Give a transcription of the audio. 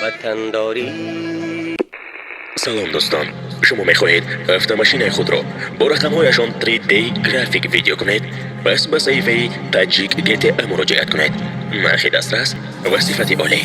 Ватандорӣ. Салом, дӯстон! Шумо мехоҳед автомашинаи худро бо рақамҳояшон 3D график видео кунед? Пас ба саҳифаи Таҷик ГТА муроҷиат кунед. Нархи дастрас ва сифати олӣ.